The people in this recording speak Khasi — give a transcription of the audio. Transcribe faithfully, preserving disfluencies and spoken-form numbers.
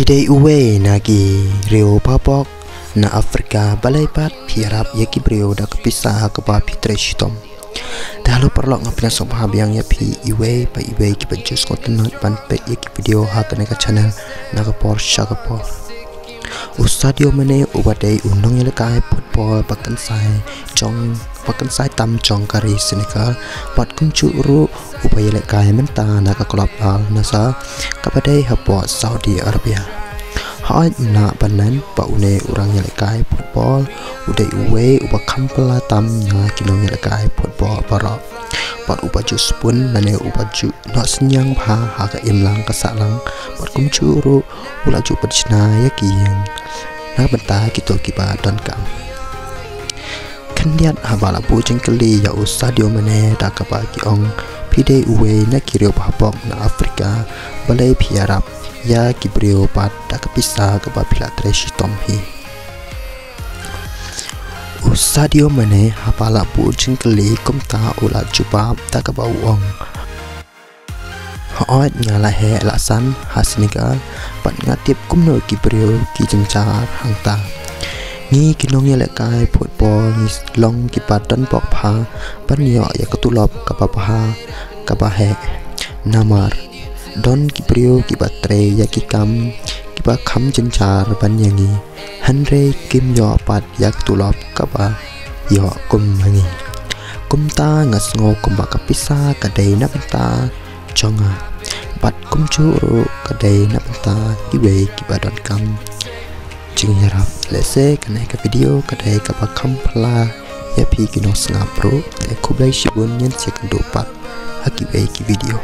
Dei uwei na ki briew pahpok na Afrika, balei pat phi ïarap ïa ki briew da ka pisa ha kaba phi trei shitom. Te hello paralok, nga pdiang sngewbha biang ïa phi iwei pa iwei kiba ju sngewtynnat ban peit ïa ki video ha kane ka channel na ka por sha ka por. U Sadio Mane uba dei u nongïalehkai football ba kynsai jong, ba kynsai tam jong ka ri Senegal, bad kumjuh ruh uba ïalehkai mynta na ka club Al Nassr kaba dei hapoh Saudi Arabia. Hooid, mlien ba une u nongïalehkai football u dei uwei uba kham phylla tam na ki nongïalehkai football baroh, bad uba ju sbun lane uba ju noh synñiang bha ha ka imlang ka sahlang, bad kumjuh ruh u la ju pynshna ïa ki ïing na ka bynta kito kiba donkam. Khyndiat haba la buh jingkylli ïa u Sadio Mane da kaba ki ong, phi dei uwei na ki briew pahpok na Afrika, balei phi ïarap ïa ki briew pat da ka pisa kaba phi la trei shitom hi. U Sadio Mane haba la buh jingkylli kumta u la jubab da kaba u ong, hooid, nga la heh la san ha Senegal, bad nga tip kumno ki briew ki jynjar hangta. Ngi ki nongïalehkai football ngi long kiba don bok bha ban ïoh ïa ka tulop kaba bha kaba heh. Namar don ki briew kiba trei ïa ki kam kiba kham jynjar ban ïa ngi, hynrei kim ïoh pat ïa ka tulop kaba ïoh kum ma ngi. Kumta nga sngew kumba ka pisa ka dei na bynta jong nga, bad kumjuh ruh ka dei na bynta kiwei kiba donkam jingïarap. Lehse kane ka video ka dei kaba kham phylla ïa phi ki nongsngap ruh. Te khublei shibun, ngin sa ïakynduh pat ha kiwei ki video.